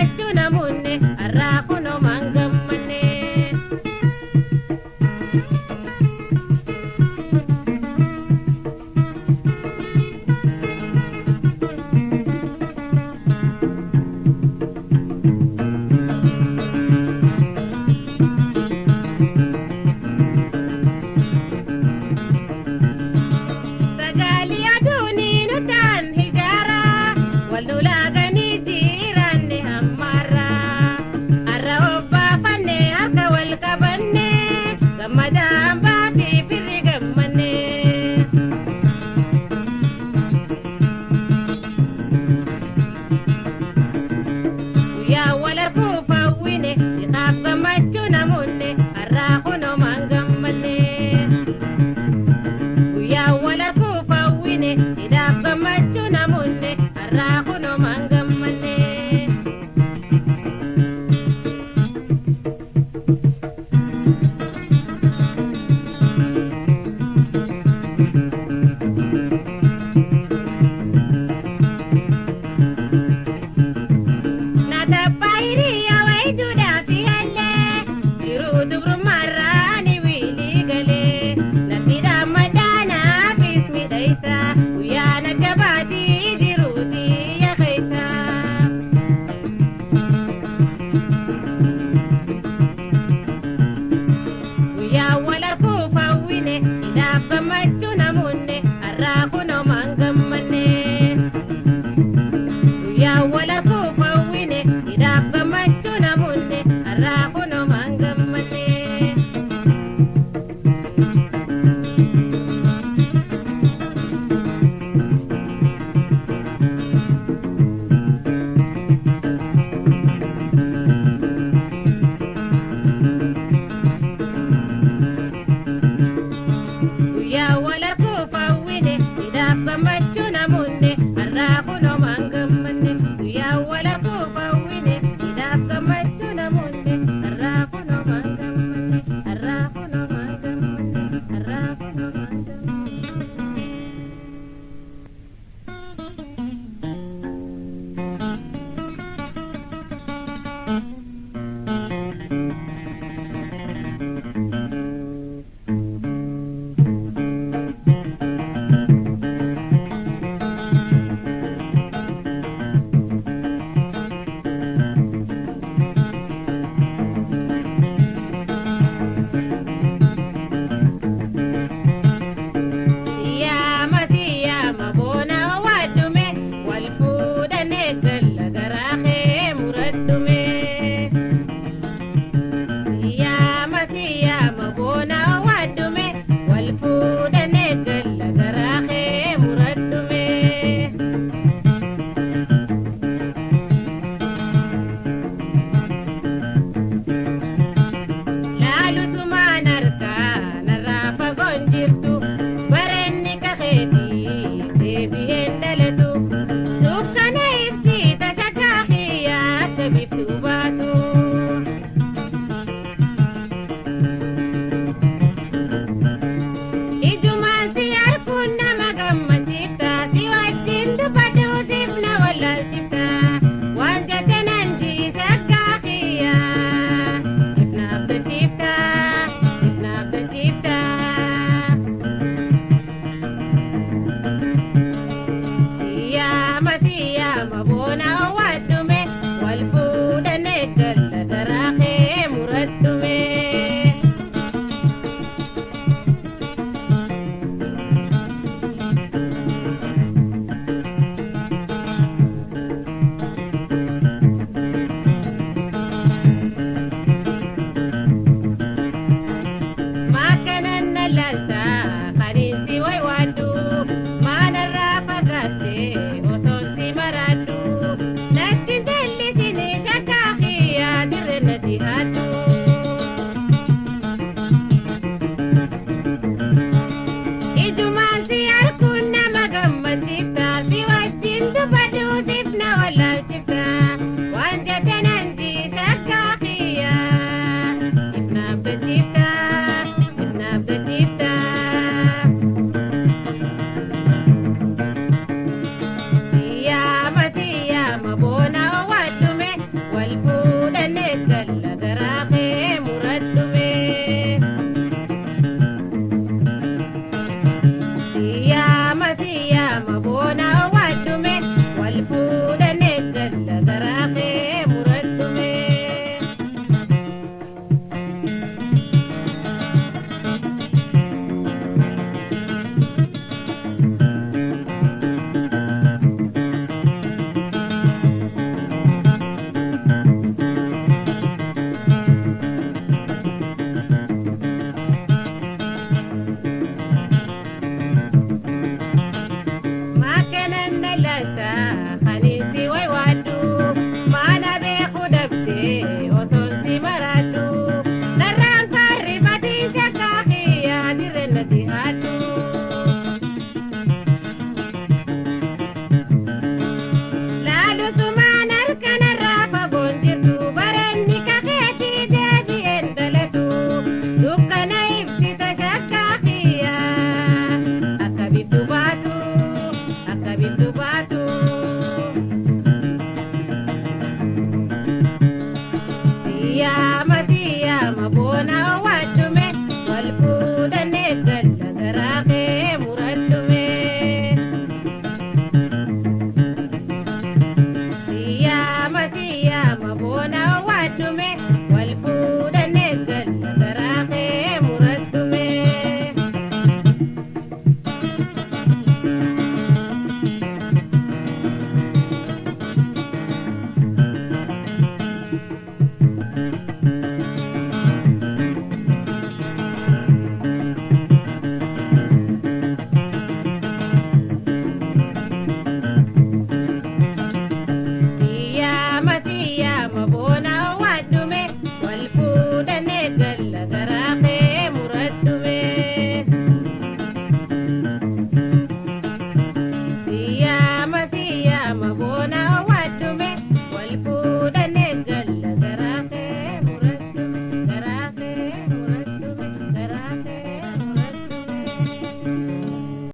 gammachuu namoonni har'aa kunumaan gammanne. Sagalee aduunii nutaan hijaara wal lolaaganii jiraanne hammaarra. Har'a obbaafanne harka wal qabanne gammadaan baafii firri gammanne. Guyyaa wal arguuf hawwine siqaaf gammachuu namoonni har'aa kunumaan gammanne. Guyyaa wal arguuf hawwine hidhaaf gammachuu namoonni har'aa kunumaan gammanne. Natabbaa hiriyaa wayijuudhaaf yaallee jiruu dubrummaarraa ni wiilii galee natti dhaammadhaanaafis midhaysa guyyaa na jabaatii jiruutii yakeessa. Guyyaa wal arguuf hawwine hidhaaf gammachuu namoonni har'aa kunumaan gammanne. Guyyaa wal arguuf hawwine hidhaaf gammachuu namoonni har'aa kunumaan gammanne. Guyyaa wal arguuf hawwine hidhaaf gammachuu namoonni har'aa kunumaan gammanne. Guyyaa wal arguuf hawwine hidhaaf gammachuu namoonni har'aa kunumaan gammanne. Har'aa kunumaan gammanne. Har'aa kunumaan gammanne. Siyaama siyaama boona waaddume wal fuudhane galla garaa kee muraddume. Siyaama siyaama boona waaddume wal fuudhane galla garaa kee muraddume. Laalu sumaan harkaa narraa fagoon jirtu bareenni kakeetii deebi'een dhalatu dukkana ibsiita shakkaa kiyyaa akka biftuu baatu. Ijumaan si arguun nama gammachiifta si wajjin dubbadhu siif na wallaalchifta waan jette nan jiishakkaa kiyyaa if naaf dachiifta if naaf dachiifta. Siyaama siyaama boona waaddume wal fuudhane Dubbadhume.